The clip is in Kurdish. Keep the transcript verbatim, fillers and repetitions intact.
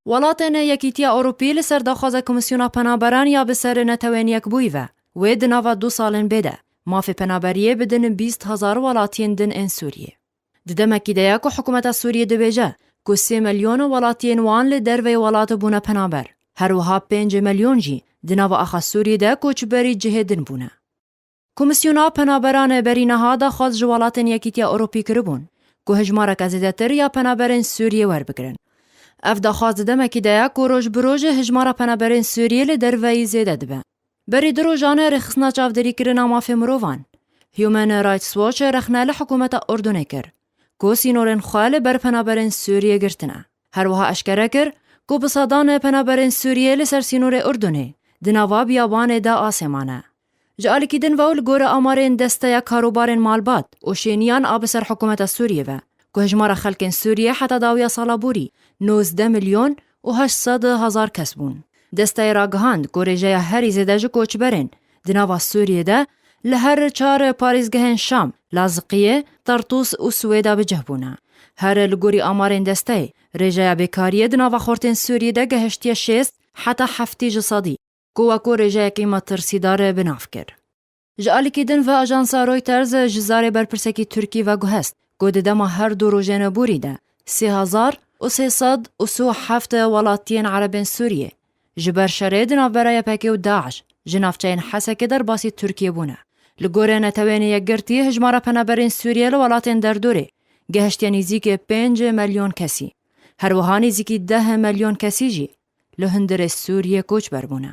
Welatên Yekîtiya Ewropî li ser daxwaza Komîsyona Penaberan ya bi ser netewên Yekbûyî ve wê di nava du salên bê de mafê penaberiyê bidin bîst hezar welatiyên din ên Sûriyê. Di demekî de ye ku hikûmeta Sûriyê dibêje ku sê milyon welatiyên wan li derveyê welat bûne penaber. Her wiha pênc milyon jî di nava axa Sûriyê de koçberî cihê din bûne. Komîsyona Penaberan berî niha daxwaz ji welatên Yekîtiya Ewropî kiribûn ku hejmareke zêdetir ya penaberên Sûriyê werbigirin. Ev daxwaz di demekî de ye ku roj bi roj hejmara penaberên Sûriyê li derveyî zêde dibe. Berî du rojan rêxistina çavdêrîkirina mafê mirovan Human Rights Watch rexne li hikûmeta Urdunê kir ku sînorên xwe li ber penaberên Sûriyê girtine. Her wiha eşkere kir ku bi sedan penaberên Sûriyê li ser sînorê Urdunê di nava biyabanê de asê mane. Ji alîkî din ve û li gorî amarên Desteya Karûbarên Malbat û Şêniyan a bi ser hikûmeta Sûriyê ve, ku hejmara xelkên Sûriyê heta dawiya sala borî nozdeh milyon û heşt sed hezar kes bûn. Desteyê ragihand ku rêjeya herî zêde ji koçberên di nava Sûriyê de li her çar parêzgehên Şam, Laziqiyê, Tertûs û Swêda bi cih bûne. Her li gorî amarên desteyê, rêjeya bêkariyê di nava xortên Sûriyê de gehiştiye şêst heta heftî ji sedî, ku wekû rêjeyekî metirsîdar bi nav kir. Ji alîkî din ve ajansa Reuters ji zarê berpirsekî Tirkî ve guhest ku di dema her du rojên borî de sê hezar û sê sed û sî û heft welatiyên erebên Sûriyê ji ber şerê di navbera Y P G û DAIŞ ji navçeyên Hesekê derbasî Tirkiyê bûne. Li gorî Netewên Yekgirtî, hijmara penaberên Sûriyê li welatên derdorê gehiştiye nêzîkî pênc milyon kesî. Her wiha nêzîkî deh milyon kesî jî li hundirê Sûriyê koçber bûne.